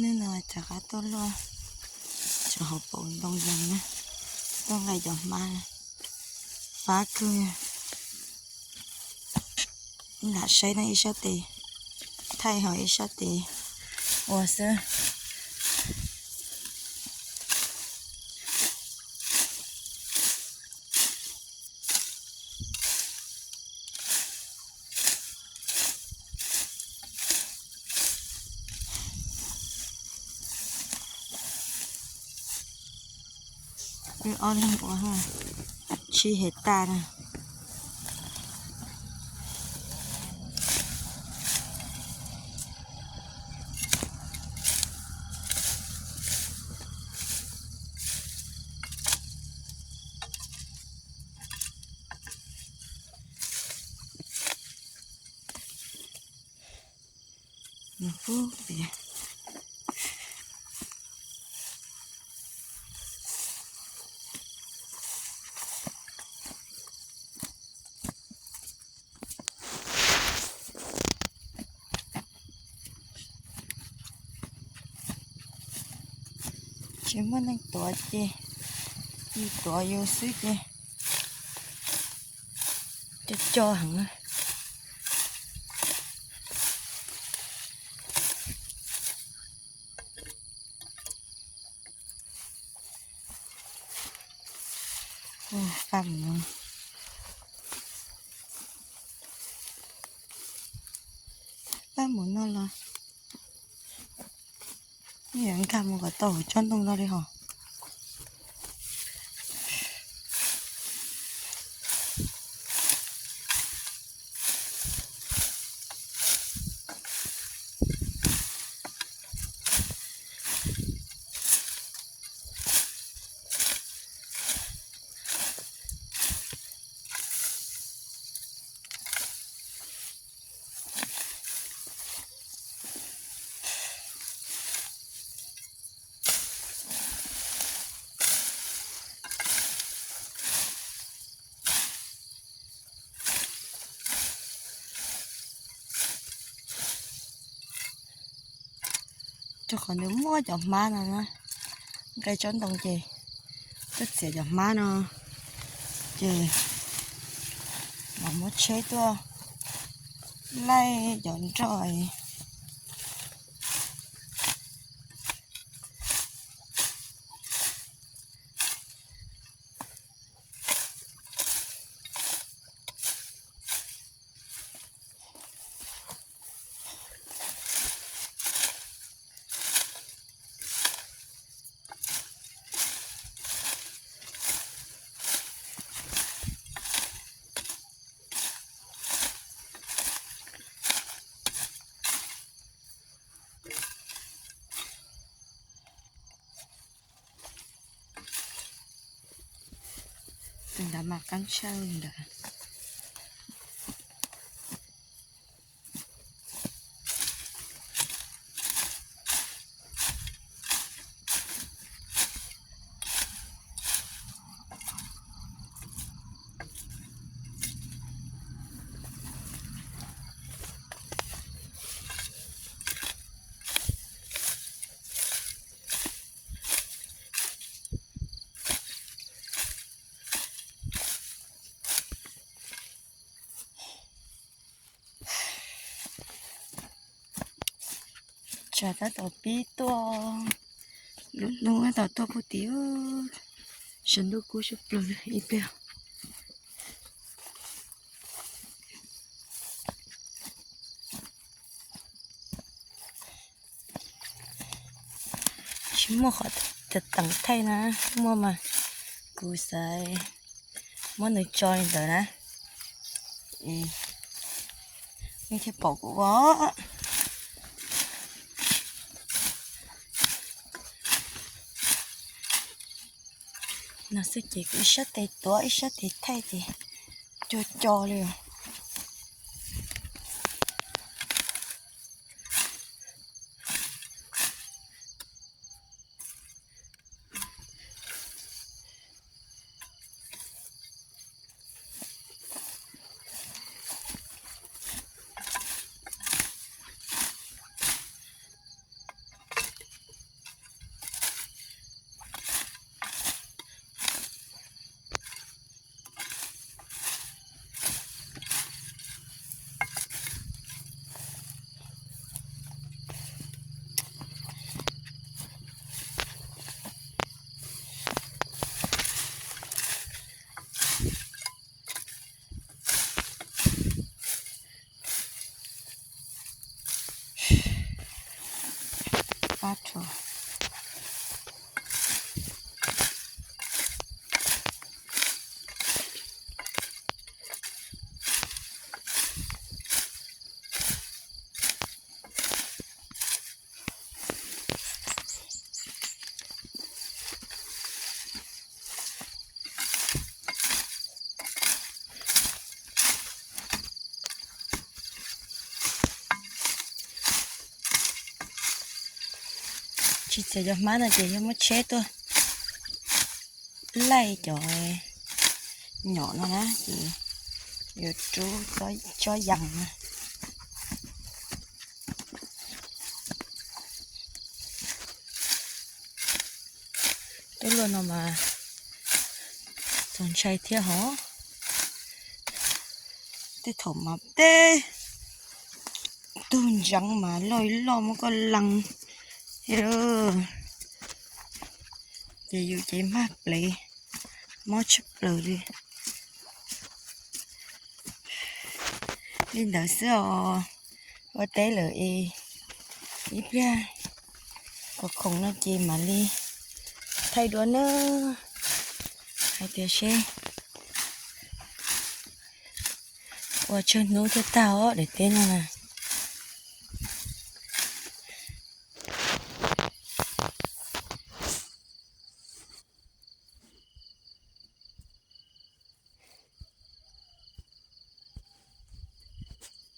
Hnub no rov qab tuaj luaj, tsam hauv paus ntoo zoo na, tuaj nqa cov hmab, fab kawg. Lam saib no ib sab tes thaij ho ib sab tes ua xwb. Wb ob leeg ua tsib hais tas na. Nws pub tias tsis muaj neeg tuav ces yus tuav yus xwb ces co co heev. Pab mus, pab mus no los nkag mus kom tau hauv tsob ntoo no li hos. Rau qhov nws muaj cov hmab no na, nqa tsob ntoo ces tuaj txiav cov hmab no ces mam muab tsheb tuaj laij cov nroj. Tus ntawd mas qab tshaj li ntawd. Tsam tab tom pib tuaj, lub hnub tab tom tuaj puag tim, sab ntuj kub sab plaws ib pliag. Tsis muaj qhov teem thaij na, muaj mas kuv xav muab nws tso li ntawd na. Nej thiaj pom kuv os. No xwb ces kuv ib sab tes tuav ib sab tes thaij ces co co li os. pab rau. Tsis txawm cov hmab no ces yog muab tsheb tuaj laij cov nyom no na ces yuav rub tsob yas na. Tub luaj no mas txaus ntshai thiab hov. Tej thaum mas tej tug ntseev mas loj loj muab koj lees thiab. Ces yus ces mag plev mob tshaj plaws li. Li ntawd xwb os, ua teb lawm es ib pliag kom khoom no ces mam li thaij dua na. Hais tias seb ua tsawg hnub thiaj tag os daim teb no.